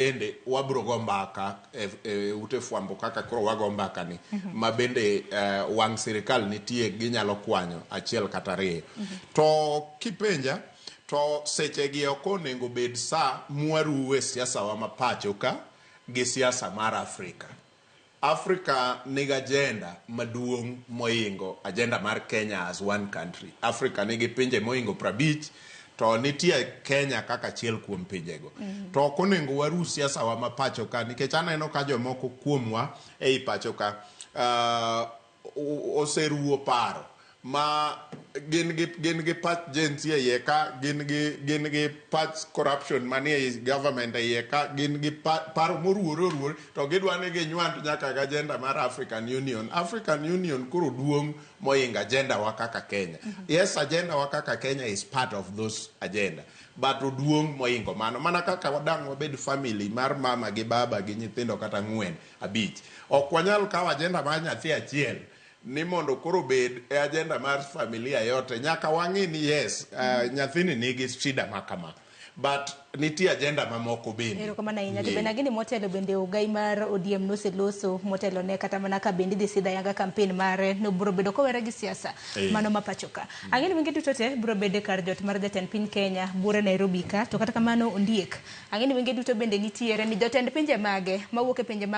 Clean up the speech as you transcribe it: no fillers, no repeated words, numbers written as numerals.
Bende wabro go mbaka e, e ute fwambo kaka koro wago mbaka ni ma bende wang' sirikal nitie, ginyalo kwanyo achiel kata ariyo. To kipenja to sechegi ok onego bed sa mwaruwe siasa wa ma pacho ka gi siasa mar Afrika. Africa nigi agenda maduong' moingo agenda mar Kenya as one country. Africa nigi pinje moingo 50 to nitie Kenya kaka achiel kuom pinjego. To ok onego waru siasa wa ma pacho ka nikech aneno ka jomoko kuomwa ei pacho ka oseruwo paro ma gin gi pach Gen Z e iye ka, gin gi pach corruption manie ei government e iye ka, gin gi paro moruwore oruwore to gidwa ni ginywand nyaka gi agenda mar African Union. African Union koro duong' moingo agenda wa kaka Kenya. Yes, agenda wa kaka Kenya is part of those agenda, but oduong' moingo mano. Mana kaka wadang' wabed family mar mama gi baba gi nyithindo kata ang'wen, abich, ok wanyal kawo agenda mar nyathi achiel ni mondo koro bed e agenda mar familia yote. Nyaka wang'i ni yes, nyathini nigi shida ma kama, but nitie agenda mamoko bende. Erokamano ahinya. To bende agini motelo bende ogai mar ODM noseloso motelo ne kata mana ka bende idhi sidha yanga campaign mare nobiro bedo kowere gi siasa mano ma pacho ka. Ang'e ni wenge duto te biro bedo e kar jot mar jatend piny Kenya buore Nairobi ka. To kata kamano ondiek. Ang'e ni wenge duto bende nitiere ni jotend pinje mage mawuok e pinje mag